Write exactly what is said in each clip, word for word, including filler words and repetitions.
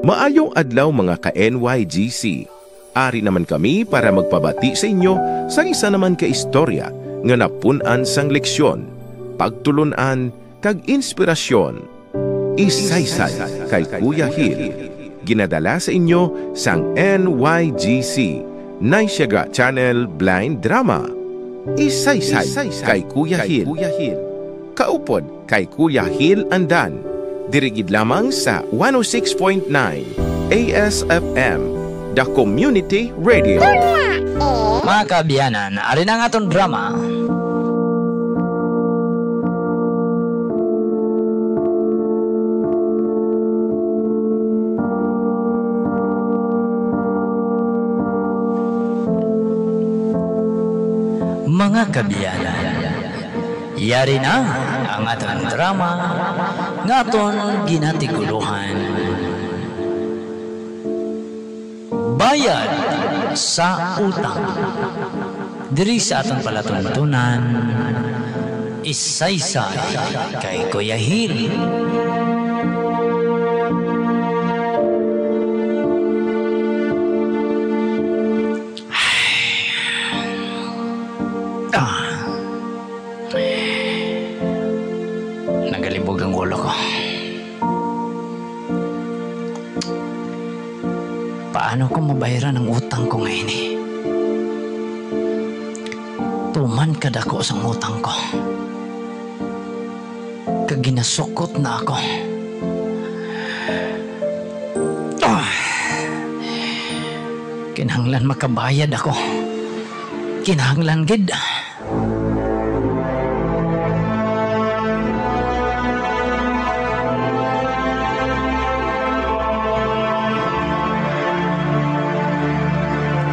Maayong adlaw, mga ka-N Y G C. Ari naman kami para magpabati sa inyo sang isa naman ka istorya nga napun-an sang leksyon, pagtulon-an, kag inspirasyon. Isaysay kay Kuya Hil. Ginadala sa inyo sang N Y G C, Naisyaga Channel Blind Drama. Isaysay kay Kuya Hil. Kaupod kay Kuya Hil Andan. Diri gid lamang sa one oh six point nine A S F M, The Community Radio. Mga kaabyanan, ari na ang aton drama. Mga kaabyanan, yari na ang aton drama nga aton ginatigulohan. Bayad sa Utang. Diri sa aton palatuntunan, Isaysay kay Kuya Hil. Ah. Nagalibog ang ulo ko. Paano ko mabayaran ang utang ko nga ini? Tuman kadako sang utang ko. Kag ginasukot na ako. Ah! Kinahanglan makabayad ako. Kinahanglan gid.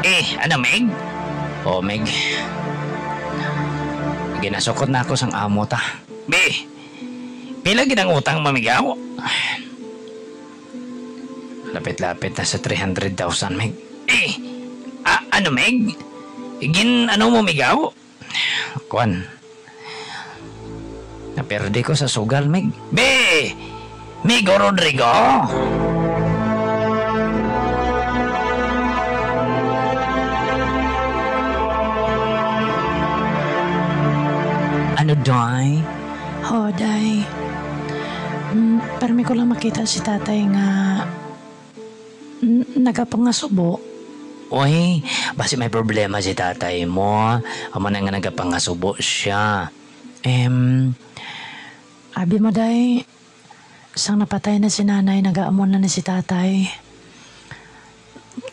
Eh, ano, Meg? Oh, Meg. Ginasukot na ako sang amo ta. Be, pila gid ang utang mo, Meg, aw? Lapit-lapit na sa three hundred thousand, Meg. Eh, a-, ano, Meg? Gin-ano mo, Meg, aw? Kwan. Naperde ko sa sugal, Meg. Be! Migo Rodrigo! Ano, Day? Ho, Day. Mm, permi ko lang makita si Tatay nga N-, nagapangasubo. Uy, basi may problema si tatay mo. Amo na nga nagapangasubo siya. Em, abi mo, day, sang napatay na si nanay, nagaamon na ni si tatay.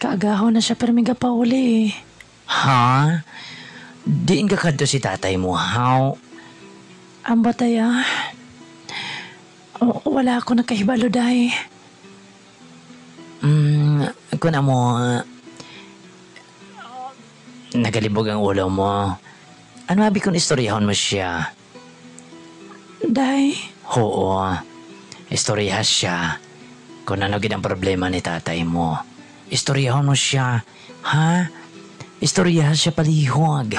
Kaagahon na siya, pero may gapauli. Ha? Diin ka kadto si tatay mo, haw? Ambot, day, ah. W-, wala ako nakahibalo, day. Mm, kun amo, nagalibog ang ulo mo. Ano abi kung istoryahon mo siya? Day? Oo. Istoryaha siya kung ano gid ang problema ni tatay mo. Istoryahon mo siya, ha? Istoryaha siya palihog.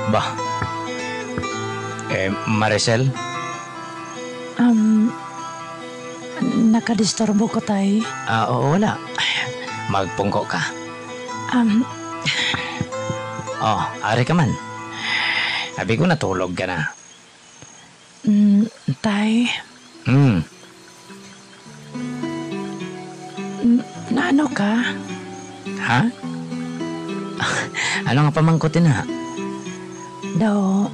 Ba? Eh, Maricel? Um, nakadisturbo ko, tay? Ah, oo, wala. Magpungko ka. Um, Oh, ari ka man. Abi ko natulog ka na. Mm, tay. Hmm. N-, naano ka? Ha? Ano nga pamangkot na? Daw,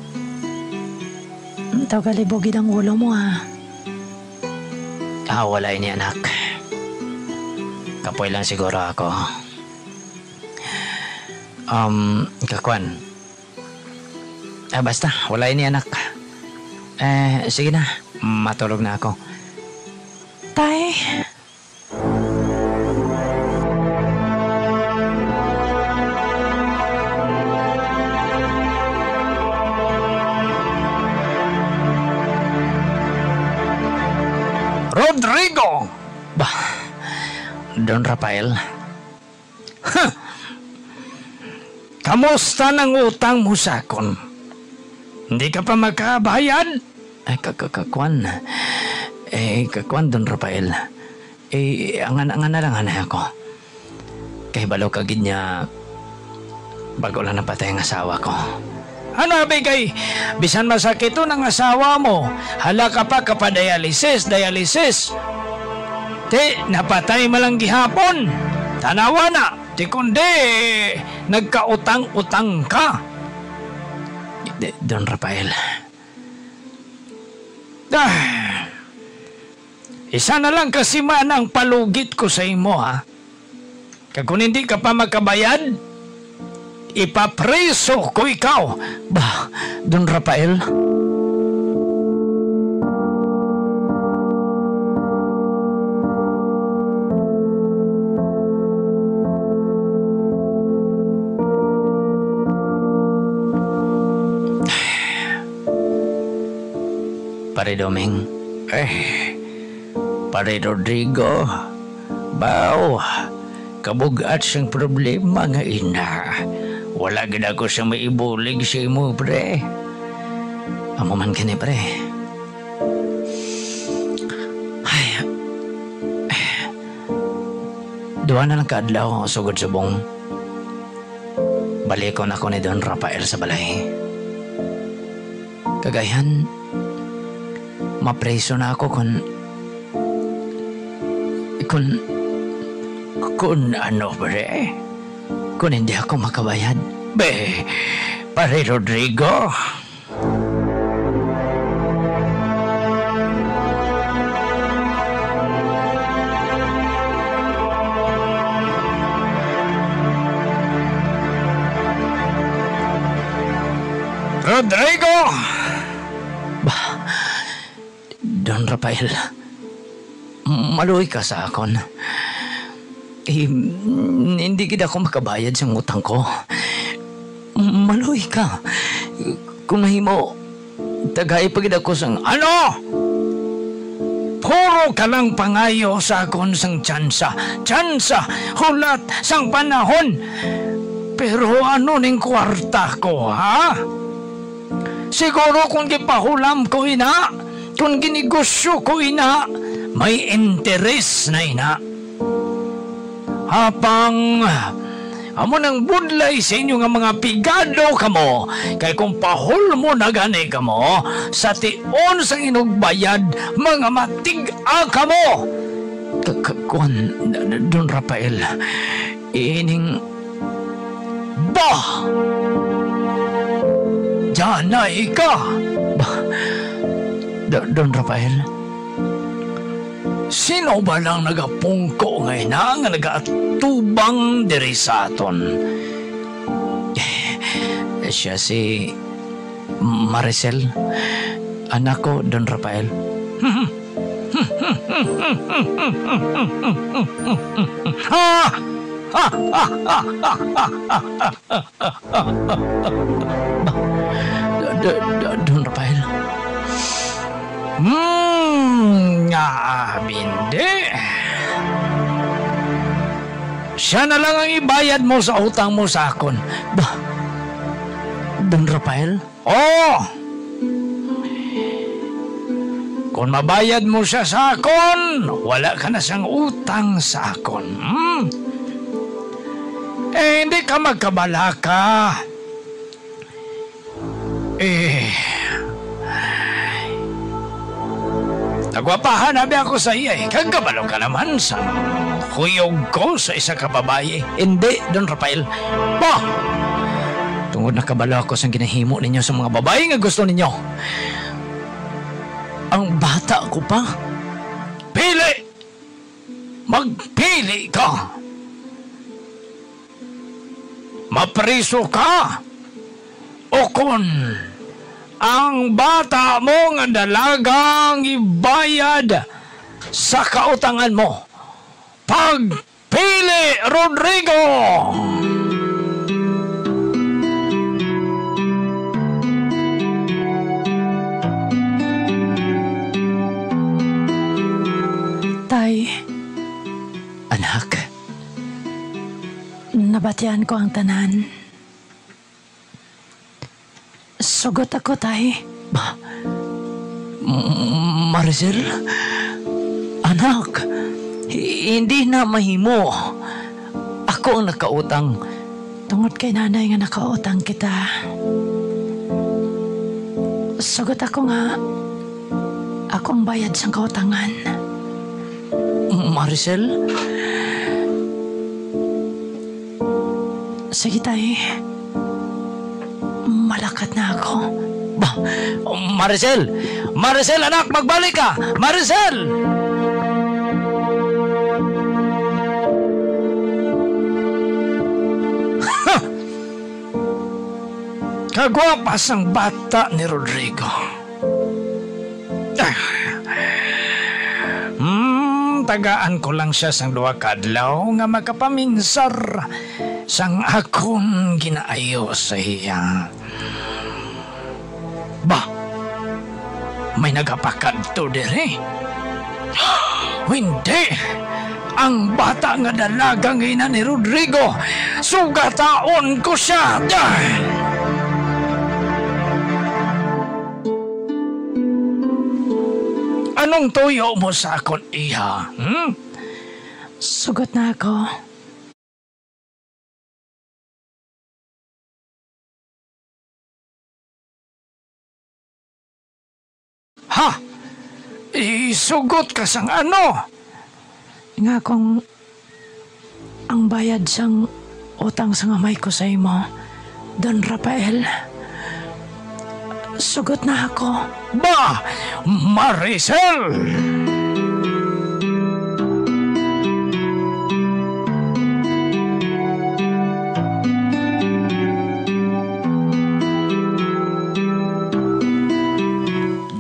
daw galibog gid ang ulo mo, ah. Ah, wala ini, anak. Kapoy lang siguro ako. Um, kakwan. Ah, basta, wala ini, anak. Eh, sige na. Matulog na ako. Tay. Rodrigo! Ba, Don Rafael? Huh! Kamusta nang utang mo sa akon? Hindi ka pa makabayad? Ay, ka, ka, ka, kwan. Eh, ka, kwan, Don Rafael. Eh, angan, angan na lang, anay ako. Kay balo ka gid niya, bago lang napatay ang asawa ko. Ano, abi, kay bisan masakiton ang asawa mo, hala ka pa, kapa-dialysis, dialysis. Ti, napatay man lang gihapon. Tanawa na, ti kundi nagkautang-utang ka. Di, Don Rafael. Ah, isa na lang ka simana ang palugit ko sa imo, ha? Kag kung hindi ka pa makabayad, ipapriso ko ikaw. Ba, Don Rafael? Pare Doming. Eh, Pare Rodrigo, baw, kabug-at sing problema nga ina. Wala gid ako sa maibulig sa imo, pre. Amo man gani, pre. Ay, duha na lang ka adlaw, sugod subong, balikon ako ni Don Rafael sa balay. Kag ayhan, mapriso na ako kon, kon, kon ano, pre? Kon hindi ako makabayad. Be, Pare Rodrigo. Rodrigo! Ba, Don Rafael, maluoy ka sa akon. Eh, hindi gid ako makabayad sang utang ko. Maluoy ka. Kung mahimo, tagai pa gid ako sang ano? Puro ka lang pangayo sa akon sang tsansa. Tsansa, hulat sang panahon. Pero ano ning kwarta ko, ha? Siguro kung gipahulam ko ina, kung ginegosyo ko ina, may interes na ina. Apang amo nang budlay sa inyo nga mga pigado kamo, kay kung pahulmo na gani kamo, sa tion sang inugbayad, mga matig-a kamo. Ka-, ka-, kuwan, Don Rafael, ining Ba! Dianay ka! Ba, Do-, Don Rafael, sino ba lang nagapungko nga ina nga nagaatubang diri sa aton? Eh, siya si Maricel, anak ko, Don Rafael. Ba, D-, D-, Don Rafael. Hmm, nga abindi. Siya na lang ang ibayad mo sa utang mo sa akon. Ba, Don Rafael? Oh! Kon mabayad mo siya sa akon, wala ka na sang utang sa akon. Hmm? Eh, hindi ka magkabalaka. Eh, nagwapahan abi ako sa iya, eh. Kag kabalo ka naman sa kuyog ko sa isa ka babayi. Hindi, Don Rafael. Ba! Tungod nakabalo ako sa ginahimo ninyo sa mga babayi nga gusto ninyo. Ang bata ko pa. Pili! Magpili ka! Mapriso ka, o kon ang bata mo nga dalaga ang ibayad sa kautangan mo. Pagpili, Rodrigo! Tay. Anak. Nabatian ko ang tanan. Sugot ako, tay. Ba? M-, Maricel? Anak, hi-, hindi na mahimo. Ako ang nakautang. Tungod kay nanay nga nakautang kita. Sugot ako nga ako ang bayad sang kautangan. Maricel? Sige, tay. Malakat na ako. Ba, Maricel! Maricel, anak, magbalik ka! Maricel! Kagwapa sang bata ni Rodrigo. Hmm, tagaan ko lang siya sang duha ka adlaw nga makapaminsar sang akon ginaayo sa iya. Ba, may nagapakadto diri? Hindi! Ang bata nga dalaga nga ina ni Rodrigo, sugataon ko siya! Anong tuyo mo sa akon, iha? Hmm? Sugot na ako. Ha? Isugot ka sang ano? Nga kung ang bayad sang utang sang amay ko sa imo, Don Rafael, sugot na ako. Ba, Maricel!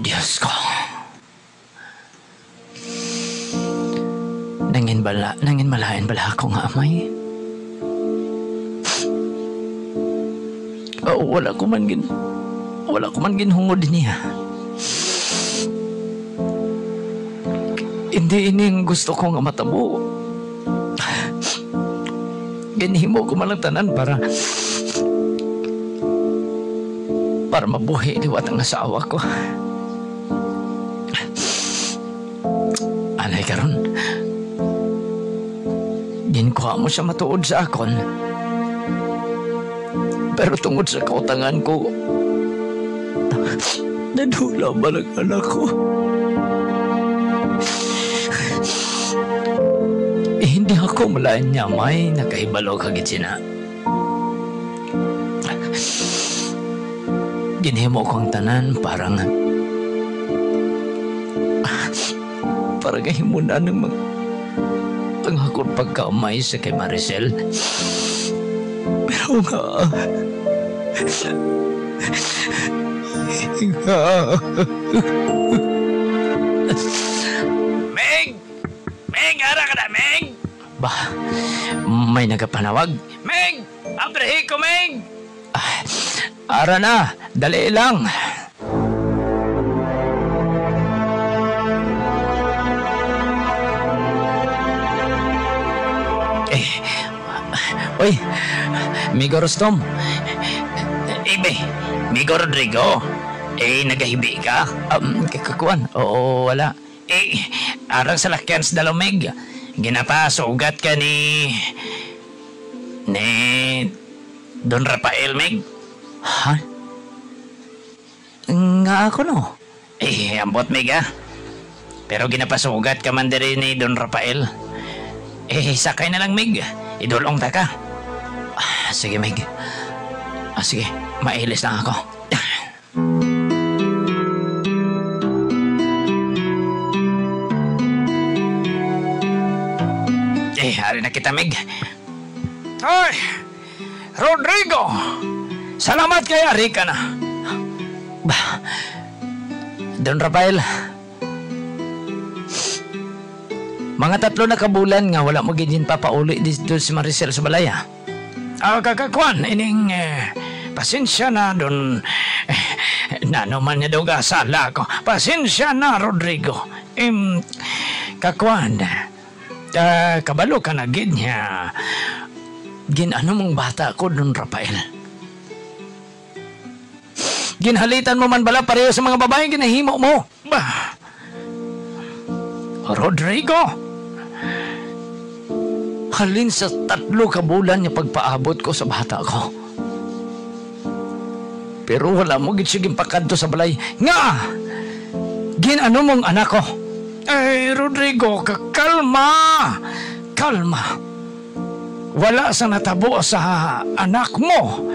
Diyos ko. Nangin bala, nangin malain bala ako nga amay? O, wala ko man gin-, wala ko man ginhungod niya. Hindi ini ang gusto ko nga matabo. Ginhimo ko man lang tanan para, para mabuhi liwat ang asawa ko. Anay karon, ginkuha mo siya matuod sa akon. Pero tungod sa kautangan ko, nadula man ang anak ko. Eh, hindi ako malain nga may nakahibalo ka gid sina. Ginhimo ko ang tanan para nga, para nga himunan ang mga, ang akon pagkaamay sa kay Maricel. Pero nga, nga. Meg! Meg! Ara ka na, Meg! Ba, may nagapanawag? Meg! Abrihi ko, Meg! Ah, ara na, dali lang. Eh, oy, Migo Rustom. Ibe, Migo Rodrigo. Eh, nagahibi ka? Um, k-, k-, kuwan, oo, wala. Eh, arang sa lakyan sa dalawig, ginapasugat ka ni, ni Don Rafael, Mig. Ha? Nga ako, no? Eh, ambot, Mig, ah. Pero ginapasugat ka man diri ni Don Rafael. Eh, sakay na lang, Mig. Idulong ta ka. Ah, sige, Mig. Ah, sige. Mailis lang ako. Eh, ari na kita, Mig. Ay, Rodrigo! Salamat kay ari ka na. Bah, Don Rafael, mga tatlo na ka bulan nga wala mo gid papauli dito si Maricel sa balay, ah. Ah, ka-, ka-, kwan, ining, eh, pasensya na, Don, eh, nano man niya daw kasala ako. Pasensya na, Rodrigo. Em, kakwan, ah, kabalo ka na gid niya. Gin-ano mong bata ko, Don Rafael? Ginhalitan mo man bala pareho sa mga babae nga ginahimo mo? Bah! Rodrigo, halin sa tatlo ka bulan nga pagpaabot ko sa bata ko, pero wala mo gid siya ginpakadto sa balay. Nga gin-ano mong anak ko? Ay, Rodrigo, ka-, kalma. Kalma. Wala sa natabo sa anak mo.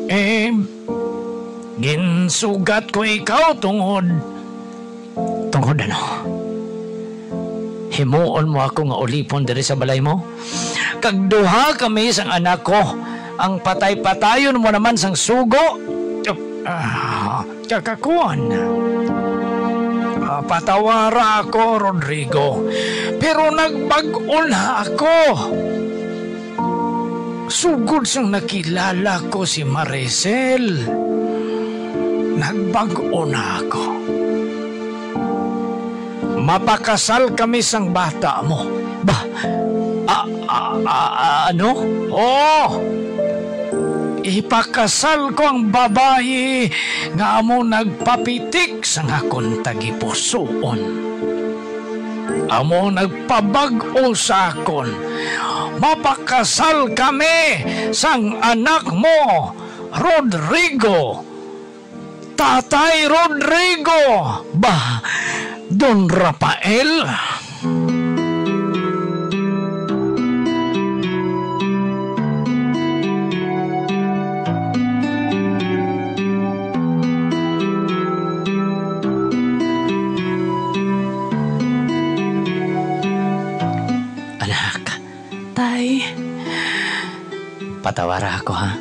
Eh, ginsugat ko ikaw tungod, tungod ano? Himuon mo ako nga ulipon diri sa balay mo? Kag duha kami sang anak ko, ang patay-patayon mo naman sang sugo. Ah, kakakuan. Ah, patawara ako, Rodrigo. Pero nagbag-o na ako. Sugod sang nakilala ko si Maricel, nagbag-o na ako. Mapakasal kami sang bata mo. Ba, a, a, a, a, ano? Oo. Ipakasal ko ang babayi nga amo nagpapitik sang akon tagipusoon. Amo nagpabag-o sa akon. Mapakasal kami sang anak mo, Rodrigo. Tatay Rodrigo! Ba, Don Rafael? Anak. Tay. Patawara ako, ha?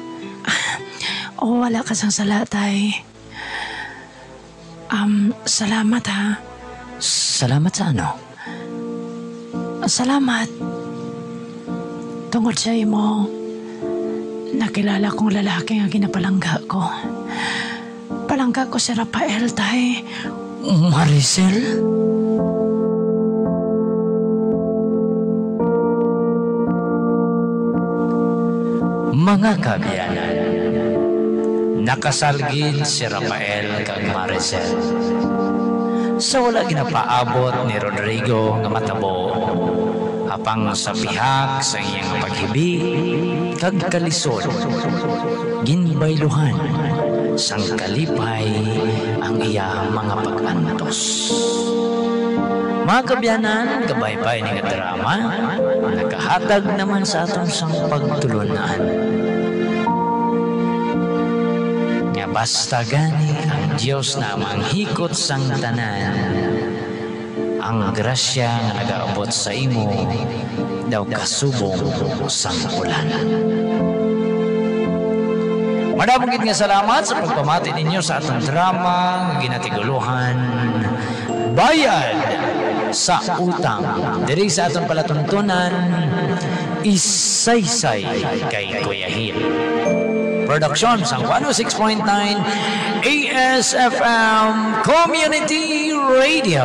Oh, wala ka sang sala, tay. Um, salamat, ha. Salamat sa ano? Salamat. Tungod sa imo, nakilala kong lalaki nga ginapalangga ko. Palangga ko si Rafael, tay. Maricel? Mga kaabyanan, nakasal gid si Rafael kag Maricel. Sa wala ginapaabot ni Rodrigo nga matabo, apang sa bihag sa iyang paghibi kag kalisod, ginbayluhan sang kalipay ang iya mga pag-antos. Mga kaabyanan, kabaybay ni nga drama, nakahatag naman sa aton sang pagtulon-an nga basta gani ang Dios na manghikot sang tanan, ang grasya nga nagaabot sa imo daw kasubong sang ulan. Madamo gid nga salamat sa pagpamati ninyo sa atong drama nga ginatiguluhan Bayad sa Utang, diri sa atong palatuntunan, Isaysay kay Kuya Hil. Production sang one oh six point nine A S F M Community Radio.